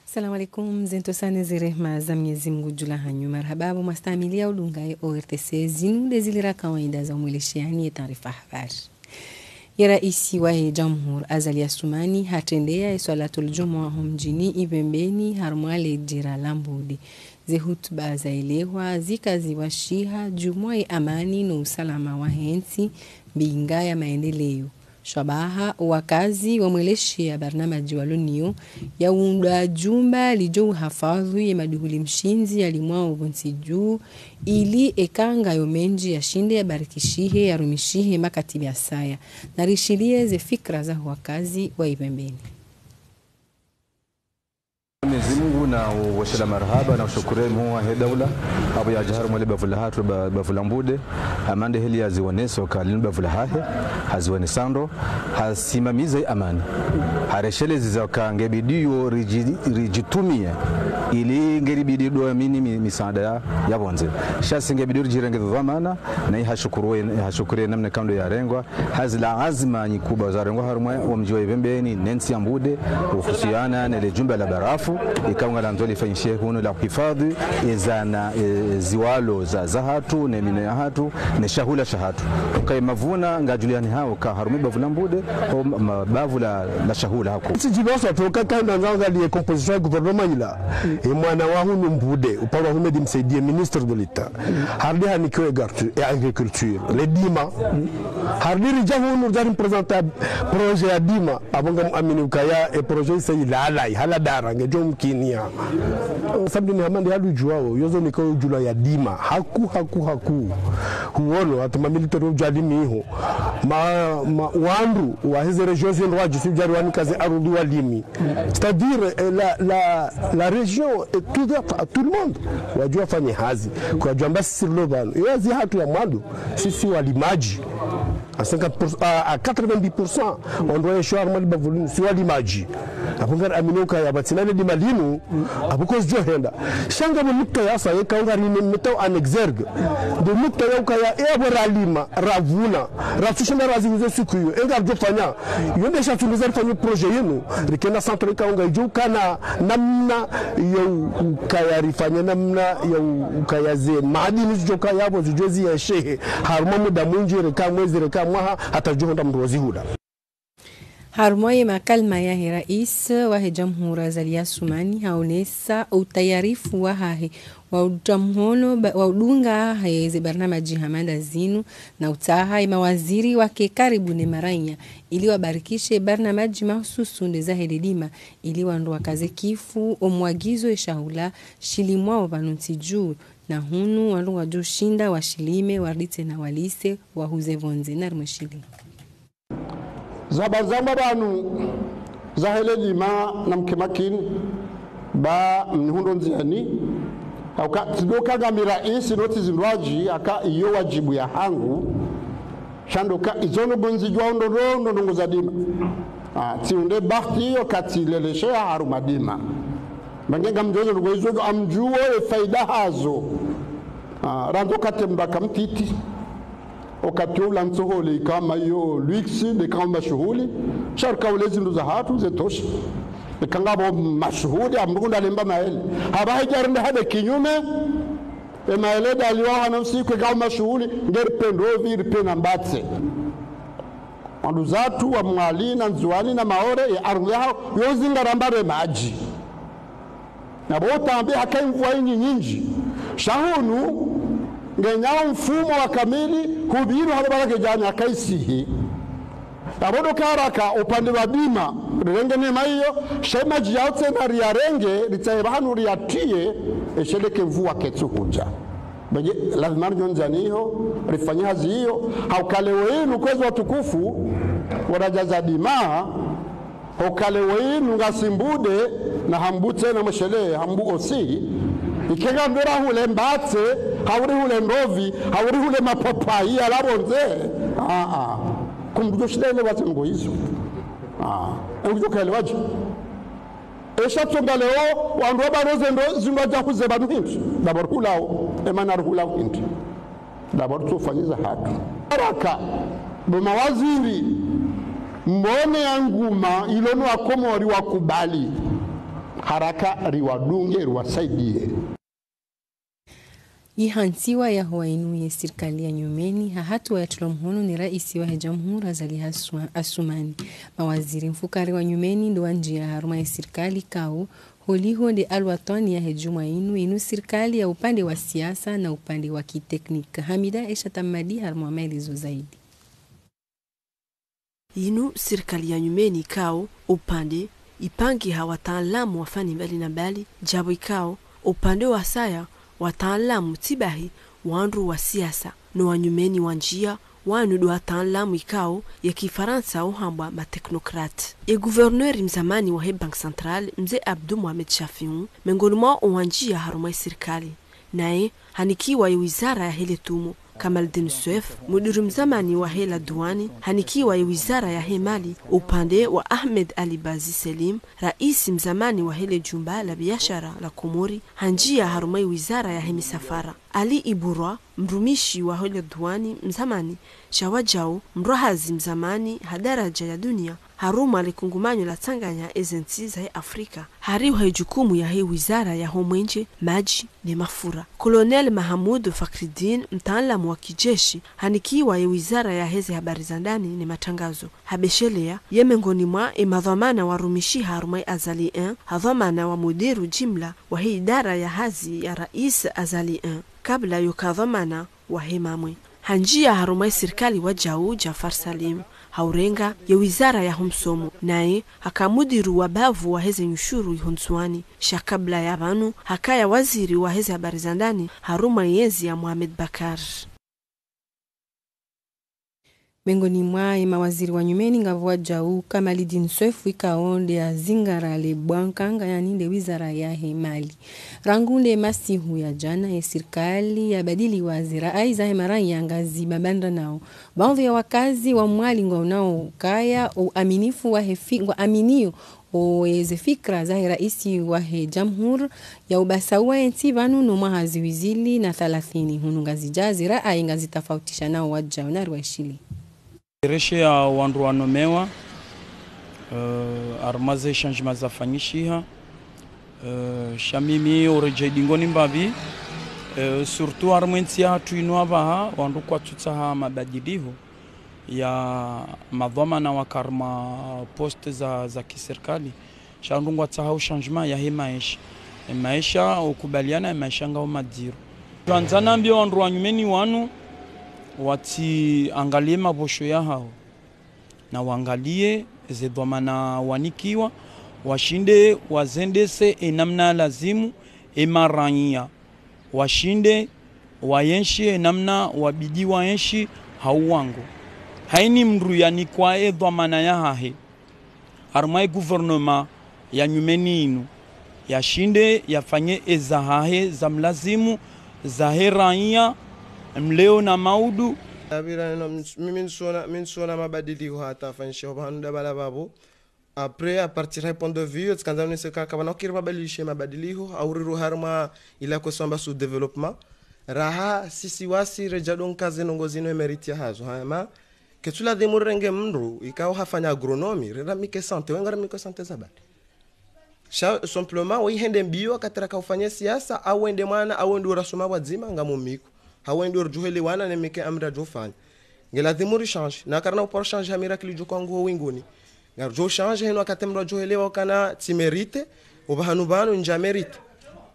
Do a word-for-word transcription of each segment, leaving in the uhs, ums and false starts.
Assalamu alaikum, zentsosa ne zerehma za Mwenyezi Mungu dju lahanyu. Marahaba pvo mwastaamilia udunga ye O R T C, zinu nde zilio kawaida za umwelesheani ye taarifa habari. Ye raisi wahe jamhuri Azali Assoumani hatrendea ye swalatul djumwa ho mdjini Ipembeni harumwa le djira la Mbude. Ze hutuba zaelehwa zika ziwashiha djumwa ye amani no usalama wahe ntsi, mbinga ya maendeleo. Shabaha wakazi wamweleshea barnamaji walo nayo ya undra jumba lidjo uhafadhwi ye maduhuli mshindzi yalimwao pvontsi dju, ili eka ngayo mendji yashinde yabarikishihe, yarumishihe makati ya saya. Narishilie ze fikira za wakazi wa Ipembeni. Mwenyezi Mungu na uwashela marahaba na ushukuru mhuu wahe daula, apvo yadja harumwa le bavu lahatru, ba-, bavu la Mbude, hama nde heli yazioneso ka linu bavu lahahe, hazionesa ndro, hasimamiza ye amani. Haresheleza ka nge bidi yo ridji-, ridjitumie, ili nge ribidi ndo amini mi-, misaada ya, ya pvondze. Sha si nge bidi ridjirenge dhwamana, na ye hashukuru ye-, hashukuru ye namna kando yarengwa, hazi la azima nyi kubwa zarengwa harumwa wo mdji wa Ipembeni, ne ntsi ya Mbude, uhusiana ne le jumba la barafu, ikao ngalandzo lifanyishihe hunu la uhifadhwi, ezana, e, ziwalo za, zahatru, ne mino yahatru, ne shahula shahatru. Uka ye mavuna ngadjuliani hao ka harumwa bavu la Mbude, ho ma-, bavu la, la shahula hako. Si djilosa toka kanda nzanga liye composition ya gouvernement ila. E mwana wa hunu Mbude, uparwa Houmed Msaidié, ministre de l'État. Harudi hanikiwa ye gartu, ye agriculture, le dima. Harudi ridja hunu, ridja rimprésenter projet ya dima. Apvo ngamuamini ukaya, e projet isa ilala, ihala dara, ngedjo mkinia. Samedi ni hama nde haludjuwao, yozo nika udjula ya dima. Haku, haku, haku. Huono, hata ma militaire udja limi iho. Ma, ma, wandru, wahe ze région zindru wadji, si udja riwanika ze arudhi walimi. C'est-à-dire, euh, la, la, la région est ouverte à tout le monde. Wadjuwa fanye hazi. Kwadjuwa amba sisi rilo pvanu. Ye hazi hatru ya mwando, sisi walimadji. À cinquante pour cent, à, à quatre-vingt-dix pour cent, wandru waenshio harumwa le bavu linu, si walimadji. Apvo ngariamini ukaya pvatsina le dima linu, apvo kozi djo henda. Sha ngapvo nukta yasa, yeka ngarimemeta en exergue. Nde nukta ya ukaya, e apvo ralima, ravuna, ratsushinda raziuze siku iyo, e ngaridjo fanya. Yo nde sha tsundiza rifanye projet yinu, rikena centre ikao ngaidjo ukana namna ya u-, ukaya rifanye namna ya u-, ukaya ze madini zidjo kaya apvo zidjo zieshehe. Harumwa muda mwindji, reka mwezi, reka mwaha, hata djo honda mndru wazihula. Harumwa ye makalima yahe raisi wahe jamhuri Azali Assoumani haonesa utayarifu wahahe wa uta mhono ba-, wa udunga he ze barnamaji hama nda zinu, na utsaha ye mawaziri wake karibu ne marainya, ili wabarikishe barnamaji mahususu nde zahe le dima, ili wandru wakaze kifu omwagizo ye shahula shilimwao pvanu ntsi dju, na hunu wandru ngwadjo shinda washilime, warudi tsena walise, wahuze pvondze. Narimweshilie. Zaba zamba pvanu zahe le dima na mkemakini, ba mnihundro ndziani. Hauka, tsidoka ngami raisi no tsi zindrwadji, aka iyo wadjibu yahangu. Sha ndoka, izo no bonzi djwa ndo ndo ndo ndrongo za dima. Ah, tsi unde bahati iyo katsi lelesheha harumwa dima. Ba nge ngamdjozo ndrongo izo ndo amdjuwo ye faida hazo. Ah, randzi wakati mba kamtiti. Wakati ula ntsohole ikao ma iyo luxe, nde ikao mashuhuli. Sha rika ule zindru zahatru zetosha. Eka ngapvo mashuhuli, amngu nda lemba maele. Hapvaha idja rende hade kinyume, e maele ndaliwa hana usiku, ikao mashuhuli, nge ripve ndrovi, ripve na mbatse. Wandru zatru wa Mwali na Ndzuwani na Maore, ye ardhi yahawo, yo zingara mbapve madji. Na pvo utambi haka mvua inyi nyindji. Sha hunu, ngenyao mfumo wa kamili, hupviru halo baraka djani haka isihi. Na pvo ndo karaka, upande wa dima, rirenge neema iyo, sha madji yao tsena riyarenge, ritsahe pvahanu riyatrie, esheleke mvua ketsu hudja. Benye, lazima ridjo ndzani iho, rifanye hazi iyo, hauka leo inu kwezi watukufu, waraja za dima, hauka leo inu ngasi Mbude, na Hambu tsena mweshelee, Hambu aussi, ike ngamdjo rahule mbatse, hau rihule ndrovi, hau rihule mapapayi, yala pvondze. Ah, ah. Kumdjo shinda ile waze ngo izo. Ah. Engudjo kaelewadji. Esha tsonga leo, wandru wapvaro zendro, zindru wadja huze pvanu hindri. D'abord hulao, emana rihulao hindri. D'abord tsofanyiza hatru. Baraka, bo mawaziri, mbone ya nguma, ilo no wakomori wakubali. Haraka riwadunge, riwasaidie. Ihantsiwa ya howa inu ye sirikali ya nyumeni, ha hatuwa ya tulwa mhono ni raisi wahe jamhuri Azali Assoumani. Mawaziri mfukare wa nyumeni ndo wandjia harumwa ye sirikali kao, holiho nde alwatwani yahe djumwa inu, inu sirikali ya upande wa siasa na upande wa kiteknik. Hamida Esha Tamadi harumwa maelezo zaidi. Inu sirikali ya nyumeni kao upande ipangiha wataalamu wa fani mbali na mbali, djabo ikao upande wa saya wataalamu tsi bahi wandru wa siasa, no wa nyumeni wandjia wanu ndo wataalamu ikao ya kifaransa uhambwa ma technocrates. Ye gouverneur mzamani wahe Banque Centrale, Mze Abdou Mohamed Chafiou, mengoni mwa owandjia harumwa ye sirikali. Naye hanikiwa ye wizara yahe le tumo. Kamaldine Souef, mudiri mzamani wahe la douane, hanikiwa ye wizara yahe mali, upande wa Ahmed Ali Bazi Selim, raisi mzamani wahe le jumba la biashara la Komori, handjia harumwa ye wizara yahe misafara. Ali Ibouroi, mrumishi wahe le douane mzamani, sha wadjau, mrwahazi mzamani ha daraja ya dunia, harumwa le kungumanyo la tsanganya eze ntsi zahe Afrika. Hariho ye jukumu yahe wizara yaho mwenje, madji, ne mafura. Colonel Mahamoud Fakridine, mtaalamu wa kijeshi, hanikiwa ye wizara yaheze habari za ndani ne matrangazo. Habeshelea, ye mengoni mwa e madhwamana warumishiha harumwa ye Azali un, ha dhwamana wa mudiru jimla wahe idara ya hazi ya rais Azali un, kabla yoka dhwamana wahe mamwe. Handjia harumwa ye sirikali wadjau Djaffar Salim, haurenga ye wizara yaho msomo, naye haka mudiru wa bavu waheze nyushuru iho Ndzuani, sha kabla ya pvanu, hakaya waziri waheze habari za ndani, harumwa ye ezi ya Mohamed Bacar. Mengoni mwa ye mawaziri wa nyumeni ngapvo wadjau Kamaldine Souef ikao nde yazingara le bwankanga, yaani nde wizara yahe mali. Rangu nde masihu ya jana ye sirikali yabadiliwa, ze raai zahe maraya ngazibabandranao. Baadhwi ya wakazi wa Mwali ngwaonao ukaya uaminifu wahe fi-, ngwaaminio oweze fikra zahe raisi wahe jamhuri ya ubasauwa ye ntsi pvanu no mwaha ziwi zili na thalathini. Hunu Ngazidja ze raai ngazitafautishanao, wadjau nari waishili. Reshe ya wandru wanomewa, eh, harumwa ze changements zafanyishiha, eh, sha mimi oredjei dingoni mbapvi, eh, surtout harumwa ye ntsi yahatru inu apvaha, wandru kwatsutsaha mabadiliho ya madhwamana wa harumwa poste za, za kisirikali. Sha wandru ngwatsaha o changement yahe maesha. E maesha okubaliana, e maesha ngao madziro. Djwandza nambie wandru wa nyumeni wanu, watsiangalie mapvosho yahao. Na wangalie ze dhwamana wanikiwa, washinde wazendese e namna lazimu, e maraya washinde wayenshi e namna wabidi wayenshi ha uwango. Haini mndru yanikwa e dhwamana yahahe harumwa e gouvernement ya nyumeni inu, yashinde yafanye e zahahe za mlazimu, zahe raya, mleo na maudu. Apvira neno, mimi nisuona, mimi nisuona mabadiliho hata yafanyishiha opvahanu ndapvala pvapvo. Après, à partir ya point de vue, tsikandza nise ka, kapvana ukiri pvabadilishe mabadiliho, au riro harumwa ila kwesamba sous-développement. Raha, sisi wasi, redja donka ze ndrongoo zinu e mérite yahazo. Hama, ketsu ladhimu rirenge mndru, ikao hafanya agronomie, riramike santé, wenga ramike santé za badi. Sha, simplement, wo ihende mbio, wakati raka ufanye siasa, au wende mwana, au wende urasoma pvwadzima, ngamumiko. Hau wende uridjuhelewana, nemike amri adjofanya. Ngeladhimu ri change, na karina uparo change ha miracle idjo kwangu ho winguni. Ngaridjo change heno wakati mndru adjohelewa ukana tsi mérite, opvahanu pvanu ndja mérite.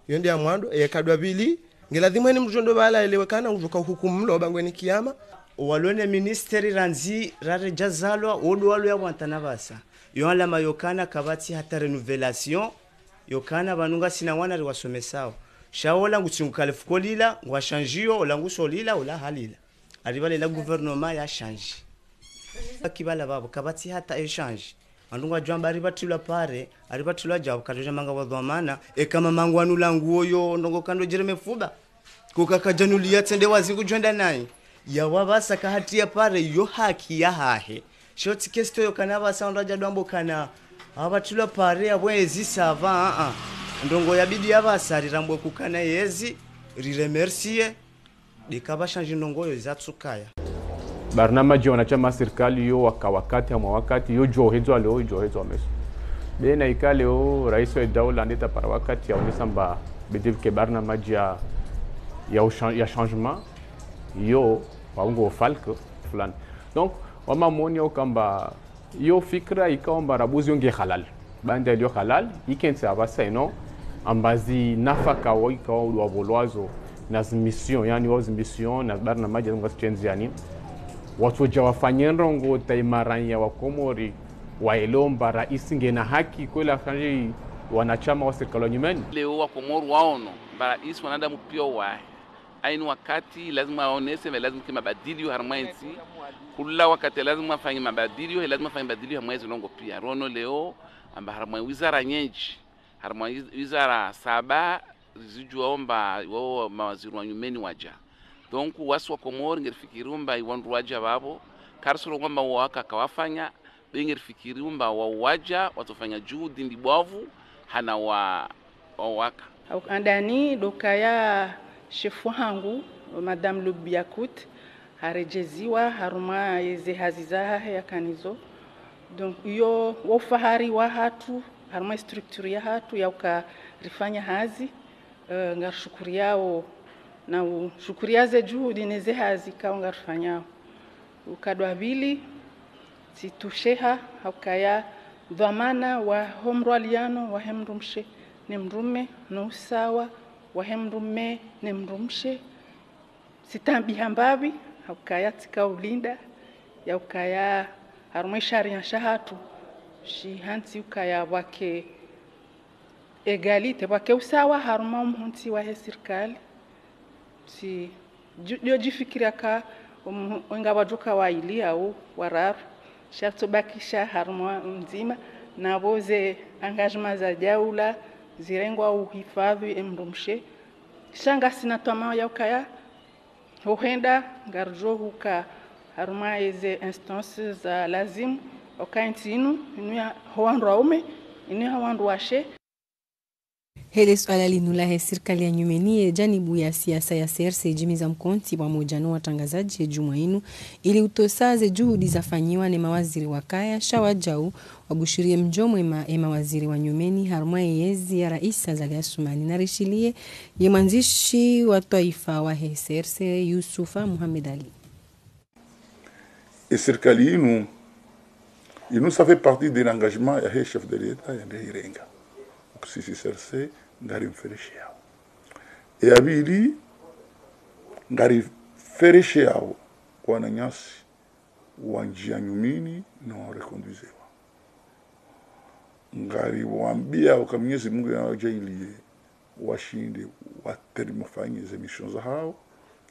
Iyo nde ya mwando, eye kadwa pvili, ngeladhimu heni mndru djo ndo pvala elewe kana ngudjoka uhukumulwa opvangweni kiyama. Walone ministère randzi raredja zalwa, wodo walo ya wantana pvasa. Yo alama yokana kapvatsi hata renouvelation, yokana pvanu ngasina wana riwasomesao. Sha ola ngutsingu kalefu kolila, ngwa change yo, ola ngusolila, ola halila. Ari pvale la gouvernement ya change. Akipvala pvapvo, kapvatsi hata échange. Wandru ngwadjwamba ari pvatrilwa pare, ari pvatrilwa djau, kadjodja manga wa dhwamana, eka mamangu anu langu oyo, ndrongoo kandro djere mefuba. Koka kadjanuliya tsende wazi ngudjwenda nayi. Yawa pvasa kahati ya pare, yo haki yahahe. Sho tsi question yokana pvasa wandru wadja dwambo kana, apvatrilwa pare, apvo ezi sava, a, a. Ndrongoo yabidi ya pvasa, rirambwe kukana yezi, riremercie. Deka pvashandji ndrongoo yo zatsukaya. Barnamaji ya wanashama sirikali yo waka wakati hamwa wakati, yo djohedzwa leo, yo djohedzwa meso. Be na ika leo rais wa daula ndeta para wakati yaonesa mba bidi pvike barnamaji ya, ya, usha- ya changement, yo waungo falk fulani. Donc wamamoni yaukamba yo fikira ikao mba rabuzi yo nge halal. Banda ilio halal ikentsi apvasa ino, amba zi nafaka wa ikao wavolwazo na zi mission, yani wao zi mission na barnamaji ya ngasi chenzi yani, watsoja wafanye ndrongo ta imaranya wa Komori waelewe mba rais ngena haki kweli afanye wanashama wa serikali wa nyumeni. Leo wa Komori waono mba rais wanadamu pia wahe. Ainu wakati lazima aonese mba lazima ke mabadilio harumwa entsi. Kula wakati lazima afanye mabadilio, he lazima afanye mabadilio harumwa ezi ndrongo pia. Rono leo amba harumwa wizara nyenji, harumwa wiz- wizara saba, zijuao mba wao mawaziri wa nyumeni waja. Donc wasi wa Komori ngerifikiri mba iwandru waja pvapvo, karisoro ngwamba waka kawafanya, be ngerifikiri mba wao waja watsofanya juhudi ndibwavu hana wa, wao waka. Au andani ndo kaya shefu hangu, Madame Lubia Kut, harejeziwa harumwa eze hazi zahahe yakanazo. Donc iyo wo ufahari wahatru harumwa structure yahatru yauka rifanya hazi. Eh, ngarishukuriao na ushukuria ze juhudi ne ze hazi kao ngarifanyao. Ukado wa pvili, tsitusheha haukaya dhwamana wa ho mrwaliano wahe mdrumshe ne mdrume, no usawa wahe mdrume ne mdrumshe. Tsitambiha mbapvi haukaya tsika ulinda yaukaya harumwa isharia shahatru shihantsi ukaya pvwake égalité, pvwake usawa harumwa umuhontsi wahe sirikali. Tsi ju- jo jifikiria ka um- wenga pvwajoka waili au wararu, sha tsobakisha harumwa mdzima, na pvo ze engagement za daula zirengwa uhifadhwi emdrumshe. Sha ngasina twamao yaukaya ho hwenda ngarijo huka harumwa eze instances za lazimu, oka entsi inu, inu ya ho wandru waume, inu ya ho wandru washe. Hele suala linu lahe sirikali ya nyumeni, ye janibu ya siasa ya C R C ijimiza mkontsi pvwamoja no watrangazaji ye jumwa inu, ili utosa ze juhudi zafanyiwa ne mawaziri wakaya, sha wajau wabushirie mjo mwema ye mawaziri wa nyumeni harumwa ye yezi ya rais Azali Assoumani. Narishilie ye mwandzishi wa twaifa wahe C R C, Youssoufa Mohamed Ali. E sirikali inu, inu ça fait partie de l'engagement yahe chef de l'État yende irenga. Sisi C R C ngarimferesheao. E ya pvili, ngariferesheao wananyasi wanjia nyumeni no wareconduisewa. Ngariwambia uka Mwenyezi Mungu yawajaalie washinde watermine wafanye ze missions zahao,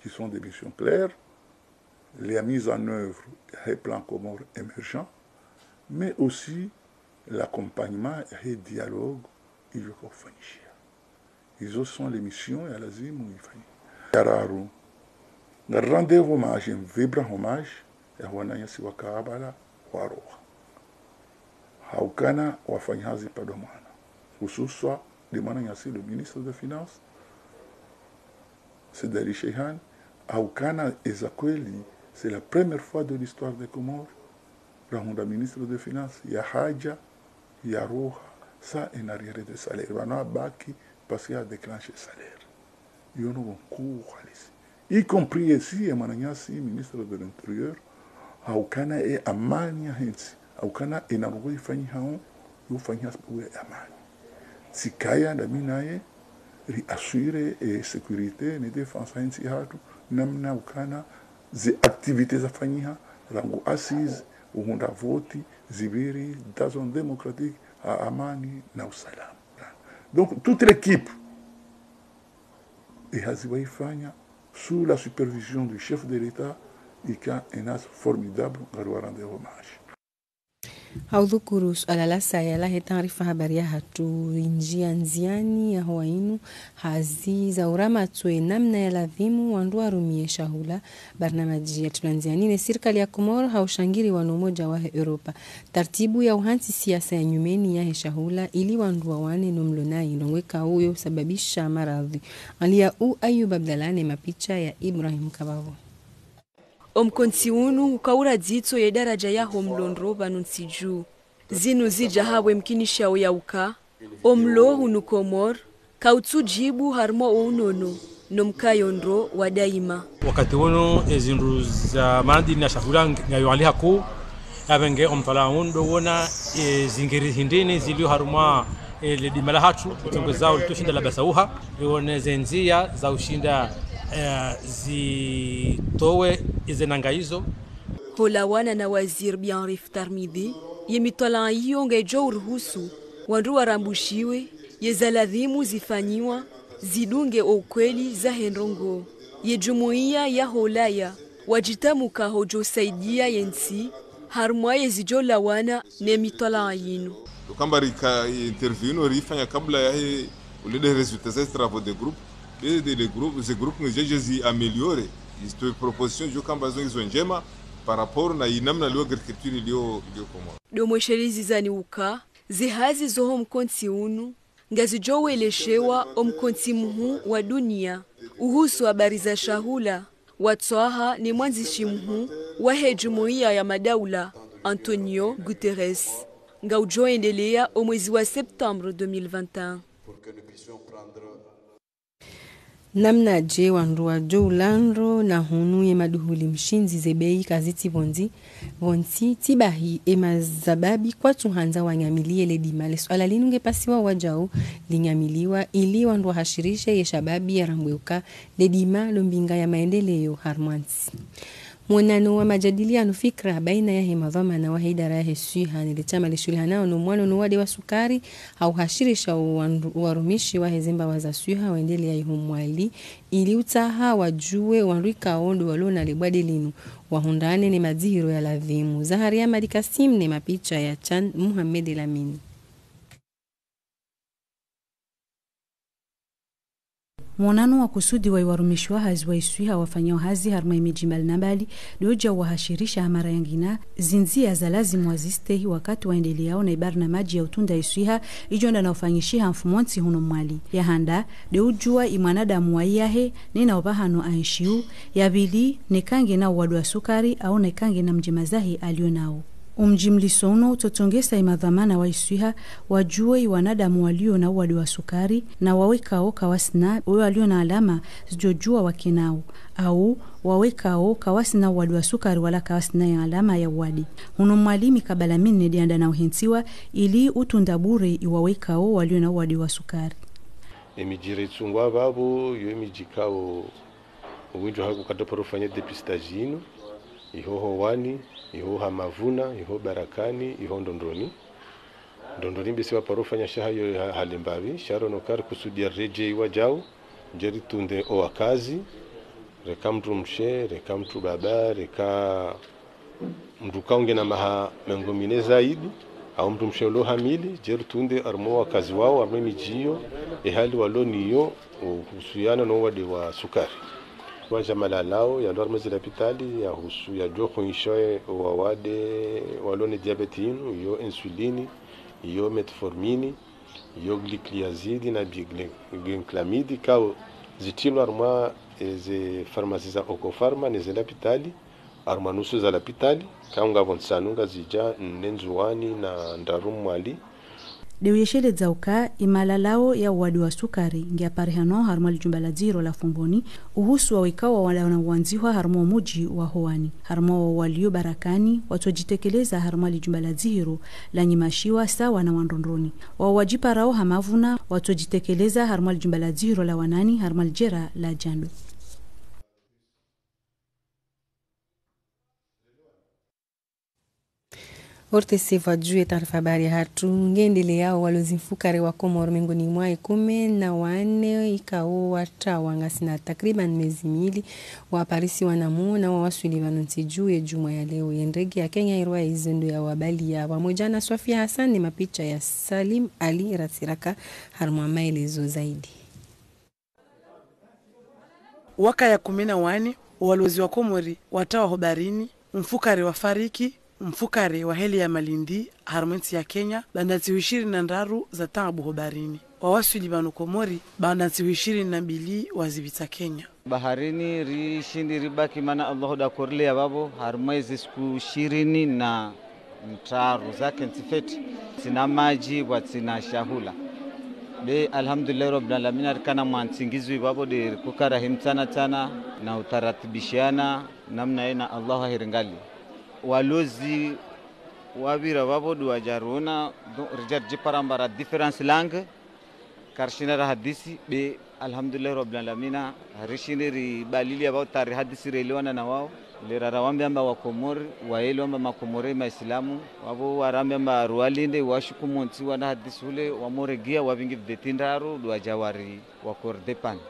qui sont des missions claires, la mise en œuvre yahe plan Comores émergent, mais aussi l'accompagnement yahe dialogue ijo ka ufanyishiha. Izo sont les missions ya lazimu ifanye. Ya raru, ngari rendre hommage, un vibrant hommage, ya wananyasi wa Kampala waroha. Haukana wafanya hazi pvadzima mwana. Hususwa nde mwananyasi le ministre des Finances, Said Ali Shehan, haukana eza kweli, c'est la première fois de l'histoire des Comores, rahundra ministre des Finances, ya haja, ya roha, sans un arriéré de salaire. Pvanu abaki, parce qu'il a déclenché salaire. Iyo no nkuu halisi. Y compris aussi ye mwananyasi, ministre de l'Intérieur, haukana e amani yahe ntsi, haukana e ndrongo ifanyihao, yo ufanyihao sababu ya amani. Tsikaya ndami naye, ri assurer e sécurité, ne défense yahe ntsi yahatru, namna ukana ze activités zafanyiha, rangu assises, uhundra voti, zipviri, dans un démocratique, ha amani, na usalama. Donc, toute l'équipe, e hazi waifanya sous la supervision du chef de l'État, ika un acte formidable, ngari wa rendre hommage. Ha udhukuru suala la saya lahe taarifa habari yahatru, injia ndziani ya howa inu hazi za uramatswe namna ya lazimu wandru warumie shahula. Barnamaji ya tulwa ndziani ne sirikali ya Komori ha ushangiriwa no umoja wahe Europa. Tartibu ya uhantsi siasa ya nyumeni yahe shahula ili wandru wawane no mlo nayi, ndrongo ikao yo usababisha maradhi. Aliya u Ayub Abdallah ne mapicha ya Ibrahim Kabavo. Omkontsi unu ukaura dzitso ye daraja yaho mlondro pvanu ntsi juu. Zinu zidja habwe mkinisha uyauka, omlo hunu Komori, kautsu djibu harumwa ounono, no mkayo ndro wa daima. Wakati unu, ezindru za madini na shahula ngayo hali hakuu, yapvenge omtwalaa unu ndo wona, ezingeri hindrini zilio harumwa, e, ledima lahatru, litongo zao litushinda labasauha, rione zendzia za ushinda, e, zitowe ezenanga izo. Holawana na waziri Bianrif Tarmidhi, ye mitwalaa iyo ngedjo uruhusu wandru warambushiwe, yeza ladhimu zifanyiwa, zidunge oukweli zahe ndrongoo. Ye jumuiya ya Ulaya, wadjitamuka hodjo usaidia yentsi, harumwa yezidjo lawana ne mitwalaa yinu. Ndo hamba rika interview inu rifanya kabla yahe ulede résultat za travaux de groupe. Be de le groupe, ze groupe ngezidjo zi améliorer. Isto proposition djo hamba zo ngizo ndjema par rapport na inamna leo agriculture ilio, ilio Komori. Ndo mweshelezi zani uka, zihazi zoho mkontsi unu, ngazidjo weleshewa omkontsi muhuu wa dunia, uhusu habari za shahula, watwaha ne mwandzishi muhuu wahe jumuiya ya madaula, Antonio Guterres. Ngaudjo endelea omwezi wa septembre deux mille vingt et un. Namnadje wandru wadjo ula ndro na hunu ye maduhuli mshindzi ze bei kazitsi pvondzi, pvontsi, tsi bahi e mazababi kwatsu handza wanyamiliye ledima. Le suala linu ngepasiwa wadjau linyamiliwa ili wandru wahashirishe ye shababi yarambwe uka ledima ndo mbinga ya maendeleo harumwa ntsi. Mwonano wa majadiliano fikra baina yahe madhwamana wahe idara yahe swiha ne le shama lishuhulihanao no mwano no wade wa sukari, hauhashirisha uwandru-, uwarumishi wahe zembawa za swiha waendelea iho Mwali, ili utsaha wadjuwe wandru ikao ndo walona lebwade linu, wahundrane ne madzihiro ya ladhimu. Zaharia Madi Kasim ne mapicha ya Chan Mohamed Lamine. Mwonano wa kusudi wa iwarumishi wa hazi wa iswiha wafanyao hazi harumwa imidji mbali na mbali, ndo udja uwahashirisha ha mara yangina zindzia za lazimu wazistehi wakati waendeleao na ibarnamaji ya utunda iswiha idjo enda na ufanyishiha mfumontsi hunu Mwali. Ya handa, ndo udjua imwanadamu wa iyahe, nena upvahano aenshiu, ya pvili, neka ngena uwade wa sukari, au neka ngena mdjemazahi alio nao. Umdjimliso unu utsotongesa imadhwamana wa iswiha wadjue iwanadamu walio na uwade wa sukari, na wawekao kawasina, wewe walio na alama zidjodjua wakenao, au wawekao kawasina uwade wa sukari wala kawasina ya alama ya uwade. Hunu Mwali mikabala minne ndo yanda na uhentsiwa ili utunda bure iwawekao walio na uwade wa sukari. Emidji ritsungwa pvapvo, yo emidji ikao owindji wahayo kwadja paro ufanya dépistage inu, iho Howani, iho Hamavuna, iho Barakani, iho Ndrondroni. Ndrondroni mbese waparo ufanya shahayo ha-, hale mbapvi, sha ro no kari kusudia redjei wadjau, ndje ritunde owakazi, reka mndru mshe, reka mndru baba, reka mndru ikao ngena maha mengo mine zaidi, au mndru mshe ulo hamili, ndje ritunde harumwa owakazi wao, harumwa emidji iyo, ehali walo nayo, uhusuyana no uwade wa sukari. Wadja malalao yalo harumwa ezi lapitali, yahusu, yadjo hwensha owawade walo ne diabète inu, iyo insuline, iyo metformine, iyo gliclazide na bi-, gle-, glinclamide, ikao zitrilwa harumwa eze farmasi za Ocopharma, neze lapitali, harumwa nusu za lapitali, ikao ngapvo ntsanu Ngazidja, nne Ndzuwani na ndraru Mwali. Ndo uyesheledza uka imalalao ya uwade wa sukari ngiyaparihano harumwa lijumba la dzihiro la Fomboni, uhusu wawekao wala na uwandzihwa harumwa omudji wa Howani. Harumwa wao walio Barakani, watsodjitekeleza harumwa lijumba la dzihiro la Nyimashiwa sawa na wa Ndrondroni. Wao wadjiparao Hamavuna, watsodjitekeleza harumwa lijumba la dzihiro la Wanani, harumwa lijera la Djando. O R T C pvwa dju ye taarifa habari yahatru, ngendeleao. Walozi mfukare wa Komori mengoni mwa ye kume na wane ikao watrawa ngasina takriban mezi mili, waparisiwa na muo na wawaswili pvanu ntsi dju ye djumwa ya leo. Ye ndege ya Kenya Airways ndo yawabaliya. Pvamwedja na Sofia Hassan ne mapicha ya Salim Ali Ratsiraka harumwa maelezo zaidi. Wakaya kume na wane, walozi wa Komori watrawa ho baharini, mfukare wafariki, mfukare waheleya Malindi, harumwa entsi ya Kenya, baanda ntsihu ishirini na ndraru za taabu ho baharini. Wawaswili pvanu Komori, baanda ntsihu ishirini na mbili wazipvitsa Kenya. Baharini rishindi ribaki, mana Allahu dakorileya pvapvo, harumwa ezi siku ishirini na Ntraru zake ntsifeti, tsina madji, pvwatsina shahula. Be, alhamdulillahi rabbil alamina, rikana mwa ntsingizi pvapvo de rikukara himtsana tsana na utaratibishiana namna yena Allahu ahiringali. Walozi wapvira pvapvo de wadja rona, donc, ridja ridjipara mbara différentes langues, karishina rahadisi, be, alhamdulillahi rabbil alamina, harishini ribalili amba uta rihadisi relewana na wao. Lera rawambe amba Wakomori, waelewa amba Makomori Maislamu, wapvo warambe amba ruwalinde, washuku montsi wana hadisi ule, wamoregia, wapvingi videti ndraru, de wadja wari, wakordepana.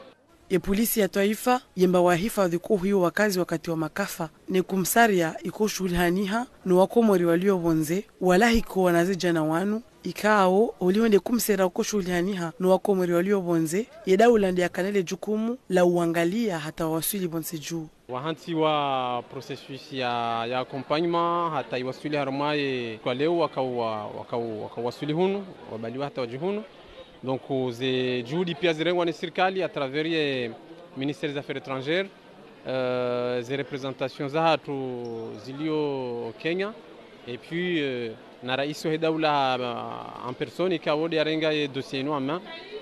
Ye polisi ya twaifa, yemba wahifadhi kuhusu wakazi wakati wa makafa, ne kumsaria iko shuhulihaniha, no Wakomori walio pvondze, walahiko wanazidjana wanu, ikao, oliho nde kumsera uko shuhulihaniha, no Wakomori walio pvondze, ye daula nde yakana le jukumu la uwangalia hata wawaswili pvondze dju. Wahantsi wa processus ya, ya accompagnement, hata iwaswili harumwa ye kwa leo wakau, wakau, wakau waswili hunu, wabaliwa hata wadji hunu. Donc, ze juhudi pia zirengwa ni sirikali à travers ye ministère des Affaires étrangères, euh, ze représentations zahatru zilio Kenya, et puis, euh, na rais wa daula, euh, en personne, ikao de yarenga ye dossier inu en main,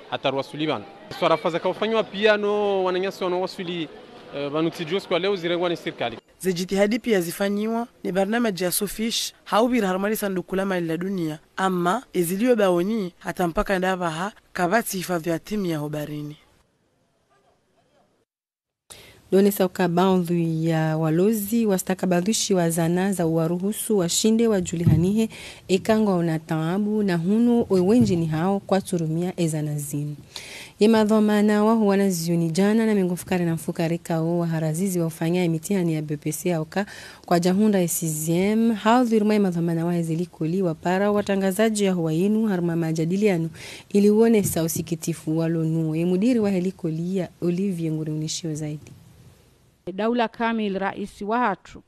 hata ruwaswili pvanu. Swarafa zakaufanywa pia no wananyasi wano waswili, euh, pvanu tsi dju siku wa leo zirengwa ni sirikali. Ze jitihadi pia zifanyiwa ne barnamaji ya Sofish, haupvira harumwa le sanduku la mali la dunia, ama ezilio baoni hata mpaka ndapvaha, kapvatsi hifadhi ya timu ya hobarini. Donesa uka baadhwi ya walozi wastakabadhishiwa zana za uwaruhusu washinde wajulihanihe eka ngwaona taabu, na hunu owendji ni hao kwatsurumia ezana zinu. Ye madhwamana waho wanazioni djana na mengo mfukare na mfukare kao waharazizi wa ufanya emitihani ya B P C yauka kwadjahundra e sixième, haudhwiri mwa ye madhwamana wahe ze likoli wapara watrangazadji yaho wayinu harumwa majadiliano ili uonesa usikitifu walo nuo. Ye mudiri wahe likoli ya Olivier nguri unishio zaidi. Daula kamili, raisi wahatru,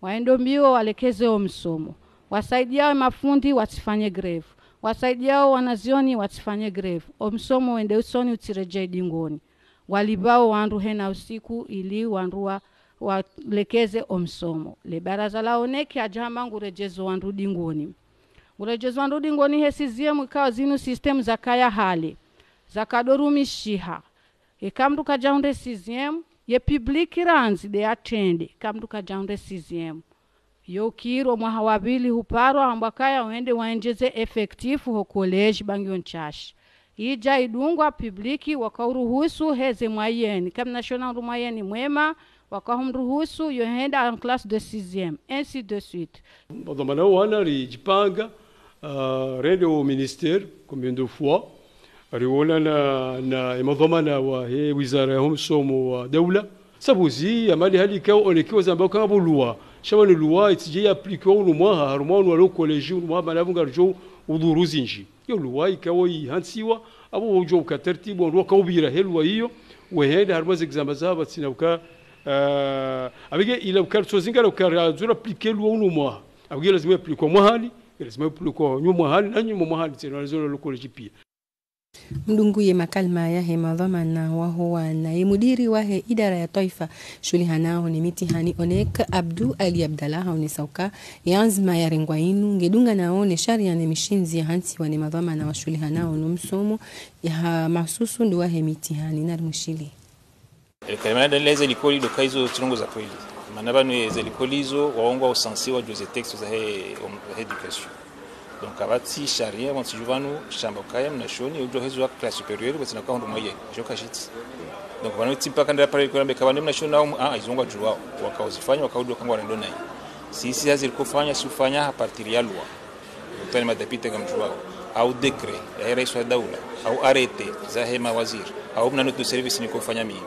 waendo mbio walekeze o msomo, wasaidiao mafundi watsifanye grève, wasaidiao wanazioni watsifanye grève, o msomo wende usoni utsiredjei dingoni. Walipvao wandru hena usiku ili wandru wa, walekeze o msomo. Le baraza la oneki adjahamba nguredjezo wandru dingoni. Nguredjezo wandru dingoni he sixième ikao zinu système zakaya hale, zakadorumishiha. Eka mndru kadjahundre sixième, ye public randzi de yatrende, eka mndru kadjahundre sixième. Yo kiro mwaha wa pvili huparwa hambwa kaya wende waendjeze effectif ho collège ba ngiyo ntsashi. Idja idungwa public wakauruhusu heze moyenne. Kamna shona uru moyenne mwema, wakaumruhusu yo henda en classe de sixième, ainsi de suite. Madhwamana wana ridjipanga, ah, rende o ministère, combien de fois, riona na, na emadhwamana wahe wizara yaho msomo wa daula. Sabu zi, amali hali ikao onekiwa zamba uka ngapvo loi. Sha pvanu loi itsidje ya appliquer unu mwaha, harumwa unu walo collège unu mwaha, mana pvo ngaridjo udhuru zindji. Yo loi ikao ihantsiwa, apvo udjo uka tartibu, wandru wakaupvira he loi iyo, wehenda harumwa ze examen zawo pvatsina uka, eh, apvige ila uka ritsozingara uka radzura appliquer loi unu mwaha. Apvige lazima ya appliquer mwahani, lazima ya appliquer nyuma mwahani, na nyuma mwahani, tsena walizo lo collège pia. Mdungu ye makalima yahe madhwamana waho wana, ye mudiri wahe idara ya twaifa shuhulihanao ne mitihani onek, Abdu Ali Abdallah, haonesa uka ye anzima yarengwa inu ngedunganao ne sharia ne mishindzi yahantsiwa ne madhwamana washuhulihanao no msomo, yaha mahsusu ndo wahe mitihani. Nari mwishiliye. E, kalimana dalila eze likoli ndo ka izo tsi ndrongoo za kweli. Mana pvanu eze likoli izo, waongwa usansi wadjuwe ze texte zahe, um, zahe éducation. Donc, kapvatsi sharia, pvanu tsi dju pvanu, shamba ukaya mnashoni, udjo hezo wa classe supérieure, pvatsina uka hundru moyenne, djo kashitsi. Donc, pvanu tsi mpaka ndra pare likoli ambe ka pvanu mnashoni, au, ah, izo ngwadjuwao. Wakauzifanya, wakaudjuwa uka ngwarendo nayi. Si, si hazi rikofanya, si ufanya à partir ya loi. Utani madéputé ngamdjuwao, au décret yahe rais wa daula, au arrêté zahe mawaziri, au mna note de service nikofanya mimi.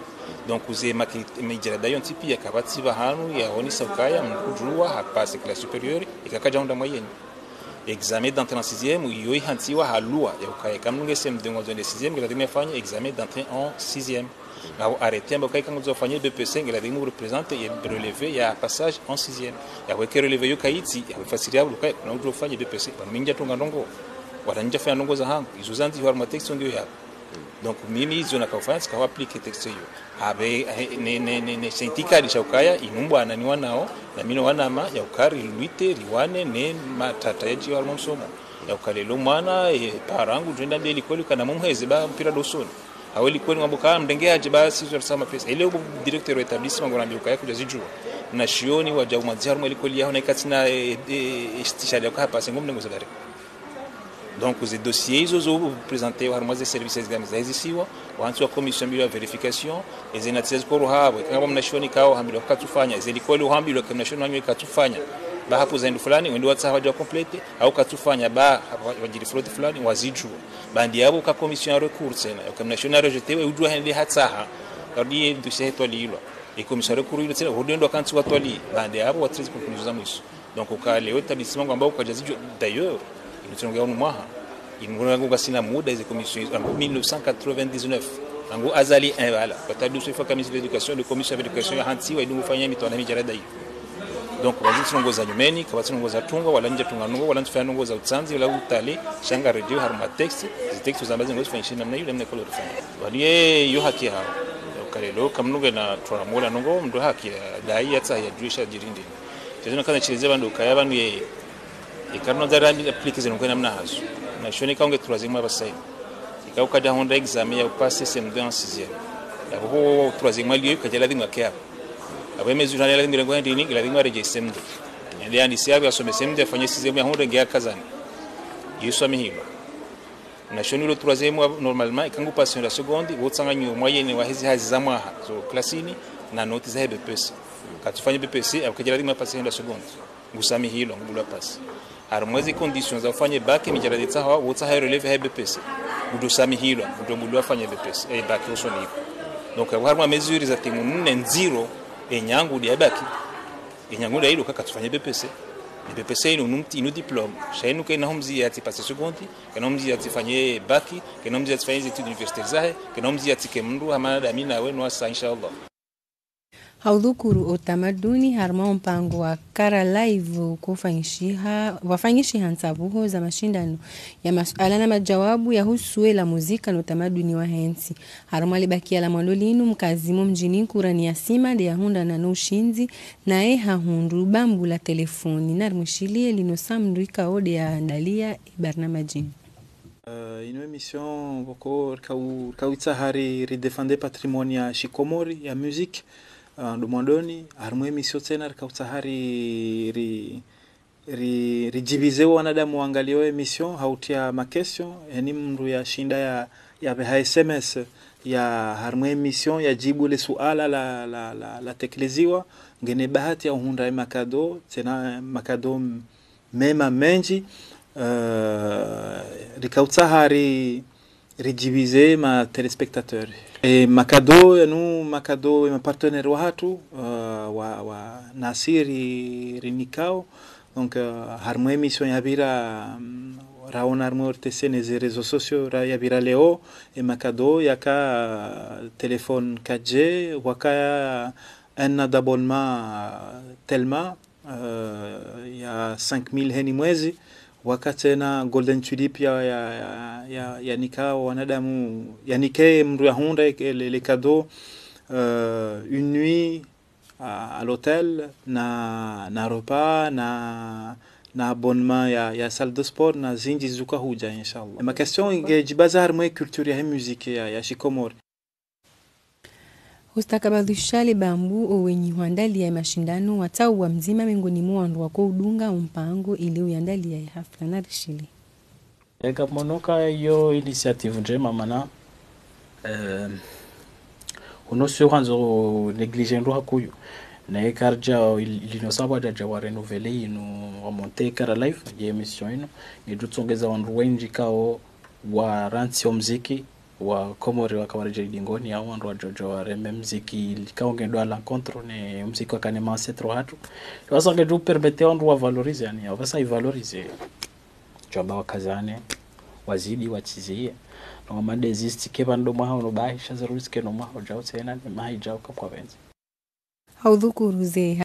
Donc, ze maki-, mijarada yontsi pia kapvatsi pvahanu yaonesa ukaya mndru udjuwa hapase classe supérieure, eka kadjahundra moyenne. Examen d'entrée en sixième, iyo ihantsiwa ha loi, ya ukaya eka mndru nge CM deux ngwandzo ende sixième, ngeladhimu yafanye examen d'entrée en sixième. Au arrêté amba uka eka ngwandzo ufanye B P C, ngeladhimu ureprésenter ye relevé ya passage en sixième. Yawe ke relevé yo kayitsi, yawe fasiri ya uka kuna udjo ufanye B P C, pvanu mi ndjatunga ndrongoo. Wala ndjafanya ndrongoo zahangu, izo zandzihwa harumwa texte ngiyo yapvo. Donc mimi izo nakaufanya tsika appliquer texte iyo. Habe, eh, ne, ne, ne, ne, sha itikadi sha ukaya, inu mbwana ni wanao, na mi no wanama, ya uka ri lutter, riwane, ne matata yadjiwa harumwa msomo. Ya uka leo mwana, eh, parent ngu djwenda mbeli likoli kana mumheze ba mpira ndo usoni. Awe likoli ngwambo ka mdrenge adje ba sizo risa mapesa. Ele ubo directeur wa établissement ngwanambia ukaya kudjazidjuwa. Na shioni wadja umwandzi harumwa likoli yaho na ikatsina, eh, eh, istishhadi ya uka hapase ngomdrengo zadari. Donc, ze dossiers izo zo présenter harumwa ze services gani zahezisiwa, wantsi wa commission mbili wa vérification, eze natija zikoro habo, ikanga ba mnashioni kao hambilwa katsufanya, eze likoli uhambilwa ke mnashioni wanyu katsufanya. Ba hapo za hindu fulani, wende watsaha wadja compléter, au katsufanya, ba hapo wadjiri fraude fulani, wazidjuwa. Ba ndi yabo ka commission ya recours tsena, ya ke mnashioni a rejeté, we udjuwa hende hatsaha, karudi ye dossier hetwalilwa. E commission ya recours ilo tsena, hurudi ndo kantsi watwali, ba ndi yabo watreze conclusion za mwiso. Donc, uka leo établissement ngwamba ukadjazidjuwa, d'ailleurs, inu tsongo ya unu mwaha, inu ngwamba ngasina muda ize commission, en mille neuf cent quatre-vingt-dix-neuf, rangu Azali un, voilà. Kwa tadu swifa ka ministre de l'éducation, le commission ya éducation ya hantsi, wa idungu fanya mitwana mijarada iyo. Donc, wazi tsongo za nyumeni, ka watsongo za tunga, wala nja tunga nungo, wala ntsufanya nungo za utsandzi, wala utale, sha nga radio, harumwa texte, zi texte zamba zingo zifanyishe namna yule mne kolo rifanya. Waliye yo haki yao. Uka leo, kamnunge na twana mula nungo, mdo haki ya, dai yatsa ya djuisha djirindi. Tezeno kana tshileze bandu kaya bandu ye, ye karno za rambi appliquer zeno kwena mna hazo. Na shioni kaunge troisième aba sayi. Ika ukadja hundra examen ya upasser C M deux en sixième. Ya huo troisième liyo kadja ladhimu yake hapo. Abo ye mesure hale ladhimu rengo ndini, ladhimu aredje C M deux. Ende yandisi yabo yasome C M deux, afanye sixième ya hundra nge ya kazani. Yuswa mihilo. Na shioni lo troisième wa, normalement, ikangu passer la seconde, wo tsanganyo moyenne wa hezi hazi za mwaha, zo klasini, na noti za he B P C. Katsufanya B P C, abo kadja ladhimu apasser la seconde. Ngusamihilwa, ngubulwa pasi. Harumwa ze conditions za ufanye bac, mijarada tsaha, wo tsaha relève he B P C. Ngudo samihilwa, ngudo bulwa fanye B P C, eh, bac usoni. Donc, abo harumwa mesure za timu nne ndziro, e nyangu dia bac. E nyangu dia ilo kaka tsufanye B P C. E B P C inu numti, inu diplôme. Sha inu kena humzi ya ti passer seconde, kena humzi ya ti fanye bac, kena humzi ya ti fanye études universitaires zahe, kena humzi ya ti ke mndru, hamana dami na we, no asa, inshallah. Ha udhukuru utamaduni harumwa mpango wa Kara Live kufanyishiha, wafanyishiha ntsabuho za mashindano ya masuala na majawabu ya husu la muzika no utamaduni wa hentsi. Harumwa libakia la mwando linu, mkazi mo mdjini Nkurani ya Sima nde yahundrana no ushindzi, naye hahundru bambu la telefoni. Narimwishiliye linu samdru ikao nde yaandalia e barnamaji inu. Euh, inu émission, pvoko rikau-, rikautsaha ri, ri défendre patrimoine ya shikomori, ya musique, euh, ndo mwandoni, harumwa émission tsena rikautsaha ri, ri, ri, ridjibize wanadamu wangaliao émission, ha utia ma questions, eni mndru yashinda ya, yapveha S M S, ya harumwa émission, yadjibu le suala la, la, la, la tekeleziwa, ngena bahati ya uhundra e makado, tsena makado mema mendji, euh, rikautsaha ri, ridjibize ma téléspectateurs. E makado yanu, makado e ma partenaires wahatru, euh, wa, wa nasi ri, rinikao. Donc, euh, harumwa émission yapvira, mm, raona harumwa O R T C ne ze réseaux sociaux, ra, yapvira leo, e makado yaka, euh, téléphone quatre G, waka un an d'abonnement, euh, Telma, euh, ya cinq mille heni mwezi, waka tsena Golden Tulip ya, ya, ya, ya, yanika wanadamu, yanike mndru yahundra, e, le, le cadeau, euh, une nuit à, à l'hôtel, na, na repas, na, na abonnement ya, ya salle de sport, na zindji zuka hudja, inshallah. Ma question nge djibaza harumwa e culture ya he musique ya, ya shikomori. Ustakabadhi sha le bambu, owenyi hwandalia e mashindano, watsauwa mdzima mengoni mwa wandru wako udunga o mpango ili uyandalia e hafla. Narishiliye. Eka monoka iyo initiative ndjema mana, eh, uno sio kwanza négligé ndo hakuyu. Na eka ardja il-, lino sababu ardja wa renouveler inu wa monter Kara Live, ye émission inu, ngedutsongeza wandru wendji kao warantsi o mziki, wa Komori waka waredjei dingoni, au wandru wadjodjo wareme mziki, likao ngendo à l'encontre ne mziki wakana ma ancêtres hatru. Wasa ngedu permettre wandru wa valoriser, yani, wasa i valoriser. Djwamba wakazane, wazidi, watsizie. No wama desiste, ke pvanu ndo mwaha uno bahi, sha zerulisi ke no mwaha udjao tsena, ne maha idjao kapvwa pvendze. Ha udhukuru ze